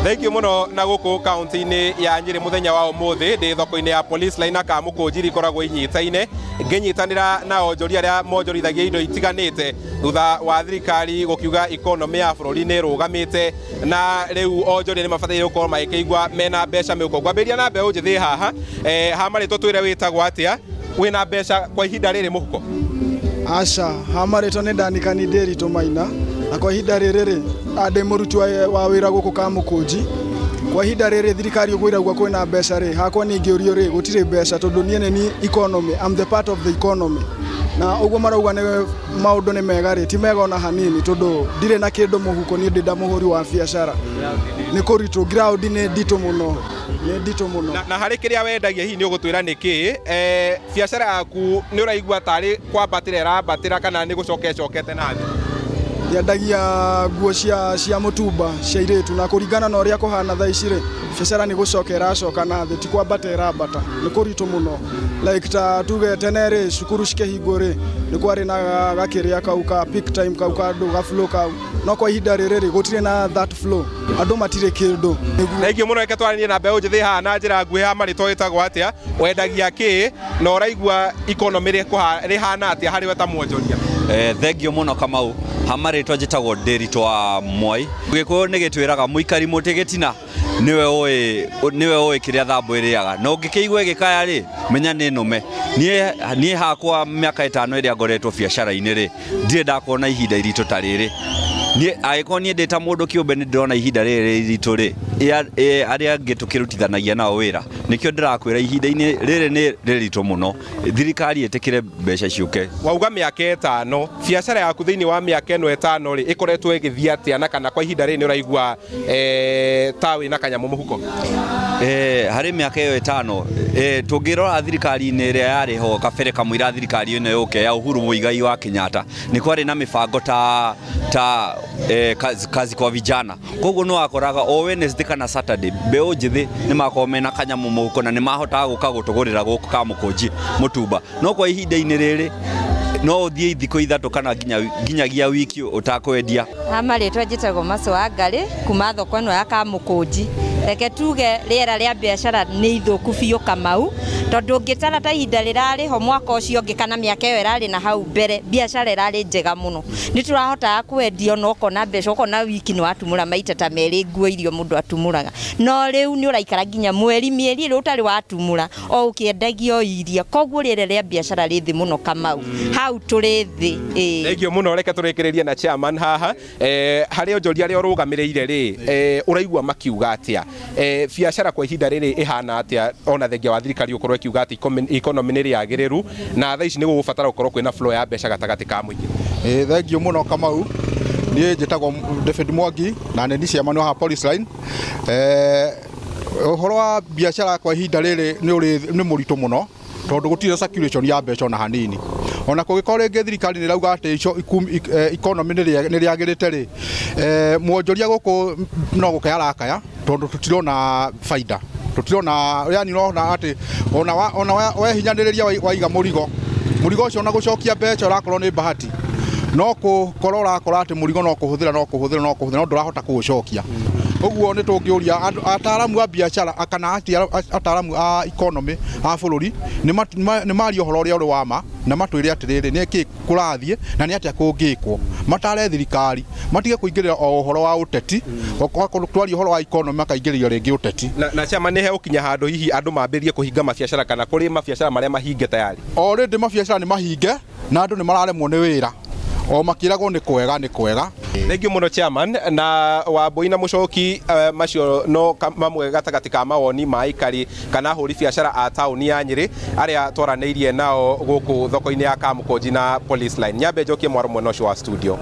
Thank you muno. Na guku kaunti-inĩ ya Nyĩrĩ mũthenya wa ũmũthĩ ndĩ thoko-inĩ ya Police Line na Kamũkũnjiri ikoragwo inyitaine, ngĩnyitanĩra na onjoria arĩa monjorithagia indo itiganĩte thutha wa thirikari gũkiuga economy ya bũrũri nĩ ĩrũgamĩte, na rĩu onjoria nĩ mabataire gũkorwo magĩkĩigua mena mbeca mĩhuko. Ngwambĩrĩria na mbeũ njĩthĩ haha, ha marĩtwa twĩre wĩtagwo atĩa, wĩna mbeca kwa ihinda rĩrĩ mũhuko? Aca, ha marĩtwa nĩ Danikani Ndĩritũ Maina, na kwa ihinda rĩrĩ rĩ, ndĩ mũruti wa wĩra gũkũ Kamũkũnji. Kwa ihinda rĩrĩ thirikari ũguo ĩrauga kwĩna mbeca rĩ, hakwa niĩ ngĩũrio rĩ, gũtirĩ mbeca tondũ niĩ nĩ ni economy, I'm the part of the economy. Na ũguo marauga nĩ maũndũ nĩ mega rĩ, ti mega ona hanini tondũ ndirĩ na kĩndũ mũhuko, niĩ ndĩ nda mũhũri wa biacara. Nĩ kũritũ, ground nĩ nditũ mũno, nĩ nditũ mũno. Na harĩ kĩrĩa wendagia, hihi nĩ ũgũtwĩra nĩkĩ biacara yaku nĩ ũraigua tarĩ kwambatĩra ĩrambatĩra kana nĩ gũcoka ĩcokete na thĩ? Nyendagia nguo cia mũtumba cia airĩtu, na kũringana na ũrĩa kũhana thaa ici rĩ, biacara nĩ gũcoka ĩracoka na thĩ, ti kwambata ĩrambata, nĩ kũritũ mũno. Like ta tuge tene rĩ, cukuru cikĩhingwo rĩ, nĩ kwarĩ na gakĩrĩa kau ka peak time kau ka andũ ga flow kau, no kwa ihinda rĩrĩ rĩ, gũtirĩ na that flow, andũ matirĩ kĩndũ. Thank you mũno. Reke twaranie na mbeũ njĩthĩ haha na njĩra nguhĩ. Ha marĩtwa wĩtagwo atĩa, wendagia kĩ, na ũraigua economy rĩhana atĩa harĩ we ta mwonjoria? Thank you mũno, Kamau. Ha marĩtwa njĩtagwo Ndĩritũ wa Mwai. Gĩkũyũ nĩ gĩtwĩraga mũikari mũtĩ gĩtina nĩwe ũĩ kĩrĩa thambũ ĩrĩaga, na ũngĩkĩigua ĩgĩkaya rĩ, menya nĩ nũme. Niĩ hakwa mĩaka 5 ĩrĩa ngoretwo biacara-inĩ rĩ, ndirĩ ndakorwo ihinda iritũ ta rĩrĩ. Niĩ angĩkorwo niĩ ndĩ ta mũndũ kĩũmbe nĩ ndĩrona ihinda rĩrĩ iritũ rĩ, arĩa angĩ tũkĩrutithanagia nao wĩra, nĩkĩo ndĩrakwĩra ihinda-inĩ rĩrĩ nĩ rĩritũ mũno. Thirikari ĩtĩkĩre mbeca ciũke. Wauga mĩaka 5, biacara yaku thĩinĩ wa mĩaka ĩno 5 rĩ, ĩkoretwo ĩgĩthiĩ atĩa, na kana kwa ihinda rĩrĩ nĩ ũraigua ta wĩna kanyamũ mũhuko? Harĩ mĩaka ĩyo 5, tũngĩrora thirikari-inĩ ĩrĩa yarĩ ho kabere kamũira thirikari ĩno yũke ya Uhuru Muigai wa Kenyatta, nĩ kwarĩ na mĩbango ta kazi kwa vijana. Koguo nĩ wakoraga o Wednesday kana Saturday mbeũ njĩthĩ nĩ makoragwo mena kanyamũ mũhuko na nĩ mahotaga gũka gũtũgũrĩra gũkũ Kamũkũnji mũtumba. No kwa ihinda-inĩ rĩrĩ no ũthiĩ thikũ 3 kana nginyagia wiki ũtakwendia. Ha marĩtwa njĩtagwo Maco wa Ngarĩ kuma thoko ĩno ya Kamũkũnji. Reke tuge rĩera rĩa biacara nĩ ithũku biũ, Kamau, tondũ ũngĩtara ta ihinda rĩrarĩ ho mwaka ũcio ũngĩ kana mĩaka ĩyo ĩrarĩ na hau mbere, biacara ĩrarĩ njega mũno, nĩ tũrahotaga kwendia na ũkona mbeca, ũkona wiki nĩ watumũra maita ta merĩ nguo irio mũndũ atumũraga, no rĩu nĩ ũraikara nginya mweri mĩeri ĩrĩ ũtarĩ watumũra, o ũkĩendagia o iria. Koguo rĩera rĩa biacara rĩ thĩ mũno, Kamau, hau tũrĩ thĩ, ĩĩ. Thank you mũno. Reke tũrĩkĩrĩrie na chairman haha. Harĩ onjoria arĩa ũrũgamĩrĩire rĩ, ũraigua makiuga atĩa, biacara kwa ihinda rĩrĩ ĩhana atĩa, ona thengia wa thirikari gũkorwo ĩkiuga atĩ economy nĩ rĩagĩrĩru na thaa ici nĩ gũgũbatara gũkorwo kwĩna flow ya mbeca gatagatĩ ka mũingĩ? Ĩĩ, thank you mũno, Kamau. Niĩ njĩtagwo David Mwangi na nĩ ni chairman wa Police Line. Ũhoro wa biacara kwa ihinda rĩrĩ nĩ mũritũ mũno tondũ gũtirĩ circulation ya mbeca ona hanini. Ona kũngĩkorwo rĩngĩ thirikari nĩ ĩrauga atĩ ico economy nĩ rĩagĩrĩte rĩ, mwonjoria gũkũ no gũkaya arakaya tondũ tũtirona baida, tũtirona, yani ũrona atĩ ona wehinyanĩrĩria waiga mũrigo, mũrigo ũcio ona gũcokia mbeca ũrakorwo nĩ bahati, no kũkorwo ũrakora atĩ mũrigo no kũhũthĩra no kũhũthĩra no kũhũthĩra, no ndũrahota kũũcokia. Ũguo nĩ tũngĩũria ataaramu a biacara kana ataaramu a economy a bũrũri nĩ marie ũhoro ũrĩa ũrĩ wa ma na matwĩre atĩrĩrĩ, nĩ kĩ kũrathiĩ na nĩ atĩa kũngĩkwo. Matare thirikari matige kũingĩrĩra o ũhoro wa ũteti, twaria ũhoro wa economy makaingĩrĩria rĩngĩ ũteti. Na chairman, nĩ hegũkinya handũ hihi andũ mambĩrĩrie kũhinga mabiacara kana kũrĩ mabiacara marĩa mahinge tayari? Already mabiacara nĩ mahinge na andũ nĩ mararemwo nĩ wĩra o makĩragwo nĩ kwega nĩ kwega. Thank you mũno, chairman. Na Wambui na Mũcoki, macio no mamwe gatagatĩ ka mawoni ma aikari kana ahũri biacara a taũni ya Nyĩrĩ arĩa twaranĩirie nao gũkũ thoko-inĩ ya Kamũkũnji na Police Line. Nyambe njokie mwaro mwena ũcio wa studio.